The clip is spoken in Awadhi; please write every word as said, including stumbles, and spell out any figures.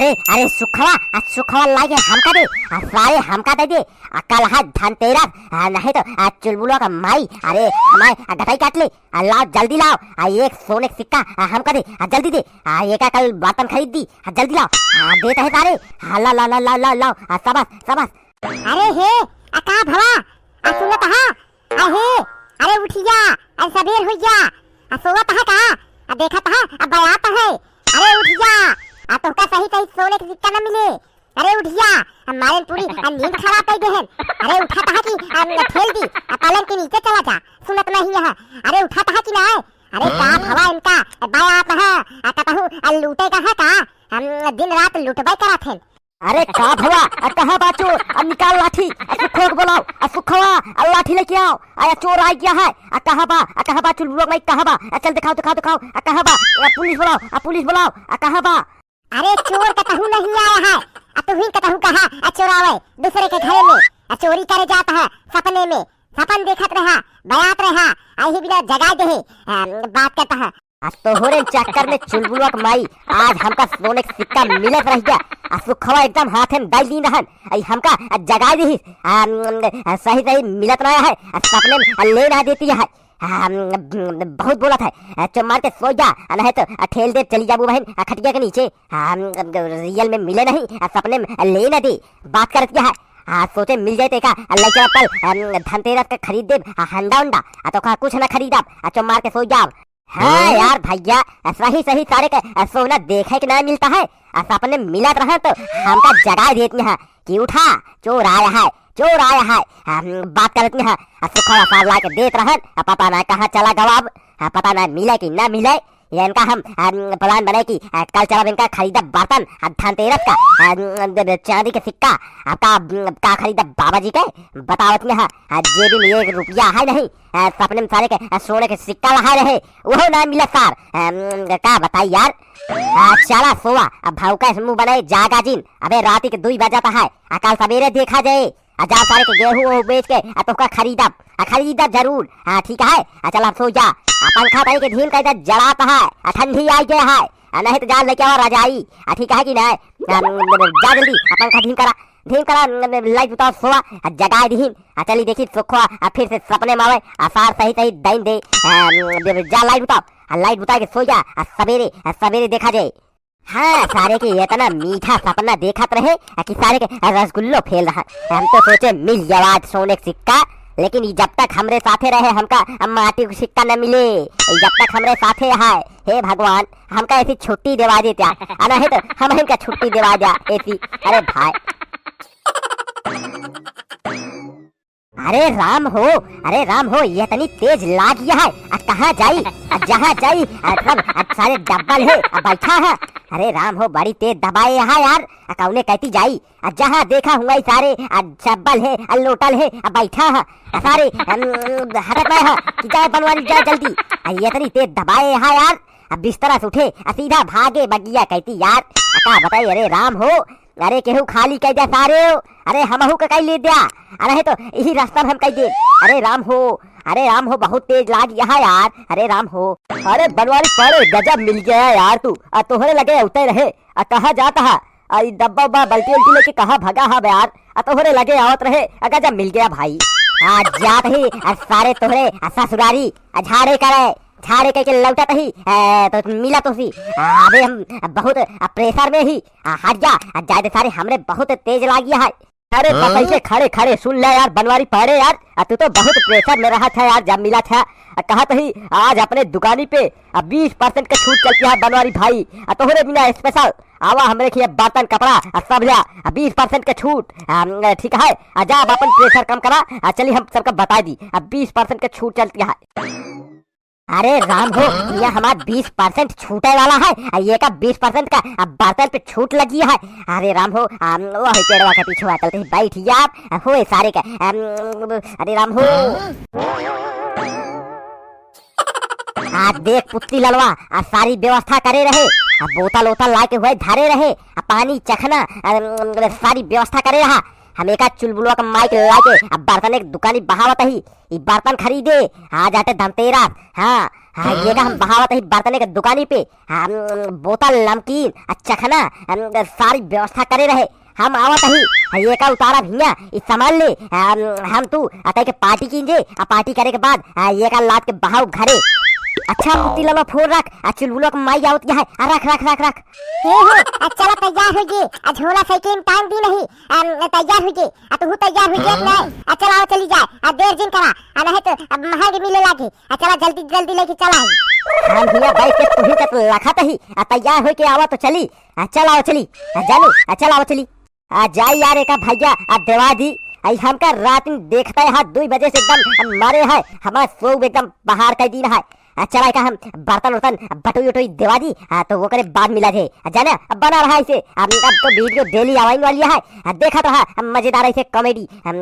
ए, अरे सुखवा, आ सुखवा लाइके हमका दे, आ सारे हमका दे दे। आ कल है धनतेरस, आ नहीं तो आ चुलबुलवा का माई, अरे हमारे आ गटाई काट ले। आ लाओ, जल्दी लाओ, आ एक सोने का सिक्का आ हमका दे, आ जल्दी दे। आ एका कल बर्तन खरीद दी, आ जल्दी लाओ। आ देत है सारे। आ लाओ, लाओ, लाओ, आ शाबाश, शाबाश। अरे हे, आ का भवा? आ सुनत हा? आ हे, अरे उठिया, अरे सबेर होइया। आ सोवत हा का? आ देखत हा, आ बयात है। अरे उठिया, आ तोहका सही सही सोने का सिक्का न मिले। अरे उठिया, आ मारेन पूरी आ नींद खराब कर देहेन। अरे उठत हा कि आ ठेल दी, आ पलंग के नीचे चला जा। सुनत नहीं है। अरे उठत हा कि ना? अरे का भवा इनका बयात है, आ कतहू आ लूटे का है का? हम दिन रात लूटबे करत हैं। अरे का भवा, आ कहाँ बा चोर? आ निकाल लाठी, आ सुखवा के बुलाओ, आ सुखवा, आ लाठी लेके आओ, आ या चोर आ गया है, आ कहाँ बा, आ कहाँ बा चुलबुलवा माई, कहाँ बा? आ चल दिखाओ, दिखाओ, दिखाओ, आ कहाँ बा? आ पुलिस बुलाओ, आ पुलिस बुलाओ, आ कहाँ बा? अरे चोर कतहू नहीं आया है, आ तुही कतहू कहा, आ चोरावे, दूसरे के घरे में, आ चोरी करे जात है, सपने में, सपन देखत रहा, बयात रहा, आ यही बिना जगा दे, आ, बात करत है। आ तोहरे चक्कर में चुलबुलवा के माई, आज हमका सोने के सिक्का मिलत रह गया। आ सुखवा एकदम हाथे में डाल दी रहन, आई हमका जगा दी। आ, सही सही मिलत ना है, आ सपने में ले ना देती है। आ, बहुत बोलत है, आ, चुप मार के सो जा, आ, नहीं तो, आ, ठेल दे चली जाबू बहन, आ, खटिया के नीचे। आ, रियल में मिले नहीं, आ, सपने में ले ना दे, बात करत क्या है? आ, सोचे मिल जाए तो का, आ, लइका पल, आ, धनतेरस का खरीद दे, आ, हंडा उंडा, आ, तो का कुछ ना खरीदब, आ, चुप मार के सो जाब। हाँ हाँ? यार भैया, सही सही सारे के सोना देखे के ना मिलता है। आ सपने मिलत रहा तो हमका जगा देत यहाँ कि उठा, चोर आया है, चोर आया है। हम बात करत यहाँ, आ सुखवा सार ला के देत रहन, आ पता ना कहाँ चला गवा अब, आ पता ना मिले कि ना मिले। ये इनका हम, आ, प्लान बनाए कि, आ, कल चलब इनका खरीदब बर्तन, आ धनतेरस का, आ, चांदी के सिक्का, आ का, का खरीदब बाबा जी के, बतावत यहाँ, आ जेबी में एक रुपया है नहीं, आ, सपने में सारे के, आ, सोने के सिक्का लहाए रहे, उहो ना मिला सार। अम, का बताई यार? आ, चला सोवा, अब भाव का मुंह बनाए जागा जिन। अबे रात के दुई बजत है, आ काल सवेरे देखा जाए। आ जा सारे के गेहूं ओहूं बेच के, आ तोहका खरीदब, आ खरीदब जरूर। हाँ ठीक है, आ चला सो जा। आ पंखा तई के धीम कर दे, जड़ात है, आ ठंडी आई गए है। आ नहीं तो जा लेके आवा रजाई, आ ठीक है कि नहीं? अम, जा जल्दी, आ पंखा धीम करा। धीम करा, न, न, लाइट बुताओ, सोवा, आ जगाए दिहिन, आ चली देखी सुखवा, आ फिर से सपने में आवे, आ सार सही सही दाइन दे, आ, न, न, जा लाइट बुताओ, आ लाइट बुता के सो जा, आ सवेरे, आ सवेरे देखा जाए। हाँ, सारे के इतना मीठा सपना देखत रहे, आ कि सारे के रसगुल्लो फेल रहा। हम तो सोचे मिल गया आज सोने के सिक्का, लेकिन ई जब तक हमरे साथे रहे, हमका माटी के सिक्का न मिले। ई जब तक हमरे साथे है, हे भगवान, हमका ऐसी छुट्टी देवा देत्या, आ नहीं तो हम इनका छुट्टी देवा द्या ऐसी। अरे भाई। अरे राम हो, अरे राम हो, ये इतनी तेज लाग गया है, आ कहाँ जाई, आ जहाँ जाई, आ सब, आ सारे डब्बल है, आ बैठा है। अरे राम हो, बड़ी तेज दबाए है यार, आ कौने कहती जाई, आ जहाँ देखा हुआ ही सारे, आ डब्बल है, आ लोटल है, आ बैठा है, आ सारे, अम, हटत नहीं है कि जाए बनवारी, जाए जल्दी। आ ये इतनी तेज दबाए है यार, अब बिस्तरा से उठे, आ सीधा भागे बगिया कहती यार। आ का बताई, अरे राम हो, अरे केहू खाली कह द्या सारे हो, अरे हमहू का कह ले द्या, अरे है तो यही रास्ता में हम कह दे। अरे राम हो, अरे राम हो, बहुत तेज लाग यहाँ यार, अरे राम हो। अरे बनवारी पड़े, गजब मिल गया यार तू, आ तोहरे लगे उतर रहे, आ कहाँ जाता है? आ ई डब्बा उब्बा, बल्टी उल्टी लेके कहाँ भगा हा बे यार? आ तोहरे लगे आवत रहे, आ गजब मिल गया भाई। आ जात ही, आ सारे तोहरे, आ ससुरारी, आ झाड़े करे, झाड़े कह के लौटत ही, आ, तो मिला तो सी। आ, अबे हम बहुत, आ, प्रेशर में ही, आ, हट जा, आ, जाए दे सारे, हमरे बहुत तेज लाग गया है। अरे हाँ? बस ऐसे खड़े खड़े सुन ले यार, बनवारी पड़े यार, आ, तू तो बहुत प्रेशर में रहा था यार, जब मिला था, आ, कहा तो ही आज अपने दुकानी पे, आ, बीस परसेंट का छूट चलती है बनवारी भाई, आ, तोहरे बिना स्पेशल आवा हमरे खिया बर्तन कपड़ा आ सब ल्या, आ बीस परसेंट के छूट। आ, ठीक है, आ जा अब अपन प्रेशर कम करा, आ चली हम सबका बता दी, आ बीस परसेंट के छूट चलती है। अरे राम हो, ये हमार बीस परसेंट छूटे वाला है, आ ये का बीस परसेंट का, आ बर्तन पे छूट लगी है। अरे राम हो, आ, वही पेड़वा के पीछे चलते ही बैठ जा आप, आ, होए सारे का, आ, अरे राम हो। आ देख पुत्ती ललवा, आ सारी व्यवस्था करे रहे, आ बोतल ओतल लाके हुए धरे रहे, आ पानी चखना, आ, सारी व्यवस्था करे रहा। हम एका चुलबुलवा के माइक लाके, आ बर्तन एक दुकानी बहावत ही, ई बर्तन खरीदे, आ जाते धनतेरस, हाँ, हाँ, ये का हम बहावत ही बर्तने के दुकानी पे, हम बोतल, नमकीन, आ चखना, हम सारी व्यवस्था करे रहे। हम आवत ही, हाँ, ये का उतारा भैया, ई सामान ले, हम, हम तू अतई के पार्टी कीन जे, आ पार्टी करे के बाद, आ, ये का लाद के बहाव घरे। अच्छा, मुत्ती लामा फोन रख, आ चुलबुलवा के माई आवत है, आ रख, रख, रख, रख। हे, हे, आ चला तैयार हो जे, आ झोला साइकिल में टांग दी नहीं, आ, तैयार हो जे, आ तू तैयार हो जे, नहीं, आ चला आओ चली जाए, आ देर जिन करा, आ नहीं तो अब महंगे मिले लागे, आ चला जल्दी जल्दी लेके चला है। हम हिया बैठ के तुही तक लखत ही, आ तैयार होके आवा तो चली, आ चला आओ चली, आ जानू, आ चला आओ चली। आ जाई यार एका भैया, आ देवा दी, आई हमका रात में देखता है, हाथ दुई बजे से एकदम मारे है, हमार सो एकदम बाहर कर दिन है। आ चला एका हम बर्तन उर्तन बटोई उटोई देवा दी, आ तो वो करे बाद मिला थे, आ जाना, अब बना रहा इसे, अब, अब तो वीडियो डेली आवाइन वाली है, आ देखत रहा, अब मजेदार ऐसे कॉमेडी, हम